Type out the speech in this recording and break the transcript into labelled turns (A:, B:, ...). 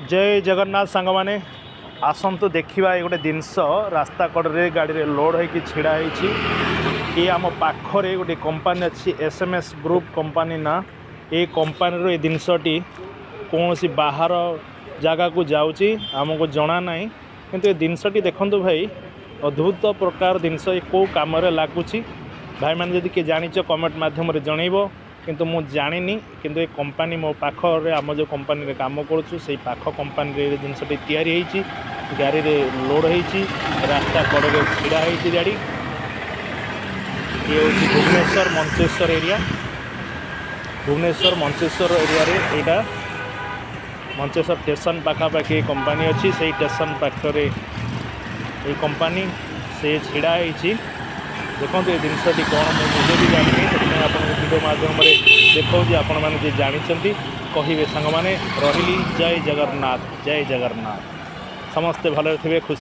A: ଜୟ ଜଗନ୍ନାଥ ସାଙ୍ଗମାନେ। ଆସନ୍ତୁ ଦେଖିବା, ଏ ଗୋଟେ ଜିନିଷ ରାସ୍ତା କଡ଼ରେ ଗାଡ଼ିରେ ଲୋଡ଼ ହେଇକି ଛିଡ଼ା ହେଇଛି। ଇଏ ଆମ ପାଖରେ ଗୋଟେ କମ୍ପାନୀ ଅଛି, SMS group company ନା। ଏ କମ୍ପାନୀରୁ ଏ ଜିନିଷଟି କୌଣସି ବାହାର ଜାଗାକୁ ଯାଉଛି, ଆମକୁ ଜଣା ନାହିଁ। କିନ୍ତୁ ଏ ଜିନିଷଟି ଦେଖନ୍ତୁ ଭାଇ, ଅଦ୍ଭୁତ ପ୍ରକାର ଜିନିଷ। ଏ କେଉଁ କାମରେ ଲାଗୁଛି, ଭାଇମାନେ ଯଦି କିଏ ଜାଣିଛ, କମେଣ୍ଟ ମାଧ୍ୟମରେ ଜଣେଇବ। କିନ୍ତୁ ମୁଁ ଜାଣିନି। କିନ୍ତୁ ଏ କମ୍ପାନୀ ମୋ ପାଖରେ, ଆମ ଯେଉଁ କମ୍ପାନୀରେ କାମ କରୁଛୁ, ସେଇ ପାଖ କମ୍ପାନୀରେ ଏ ଜିନିଷଟି ତିଆରି ହେଇଛି, ଗାଡ଼ିରେ ଲୋଡ଼ ହେଇଛି, ରାସ୍ତା କଡ଼ରେ ଛିଡ଼ା ହେଇଛି ଗାଡ଼ି। ଇଏ ହେଉଛି ଭୁବନେଶ୍ୱର ମଞ୍ଚେଶ୍ୱର ଏରିଆ। ଭୁବନେଶ୍ୱର ମଞ୍ଚେଶ୍ୱର ଏରିଆରେ ଏଇଟା ମଞ୍ଚେଶ୍ୱର ଷ୍ଟେସନ ପାଖାପାଖି କମ୍ପାନୀ ଅଛି। ସେଇ ଷ୍ଟେସନ ପାଖରେ ଏଇ କମ୍ପାନୀ, ସେ ଛିଡ଼ା ହେଇଛି। ଦେଖନ୍ତୁ, ଏ ଜିନିଷଟି କ'ଣ ମୁଁ ନିଜେ ବି ଜାଣିନି, ସେଥିପାଇଁ ଆପଣଙ୍କୁ ଭିଡ଼ିଓ ମାଧ୍ୟମରେ ଦେଖାଉଛି। ଆପଣମାନେ ଯିଏ ଜାଣିଛନ୍ତି, କହିବେ ସାଙ୍ଗମାନେ। ରହିଲି, ଜୟ ଜଗନ୍ନାଥ, ଜୟ ଜଗନ୍ନାଥ। ସମସ୍ତେ ଭଲରେ ଥିବେ, ଖୁସି।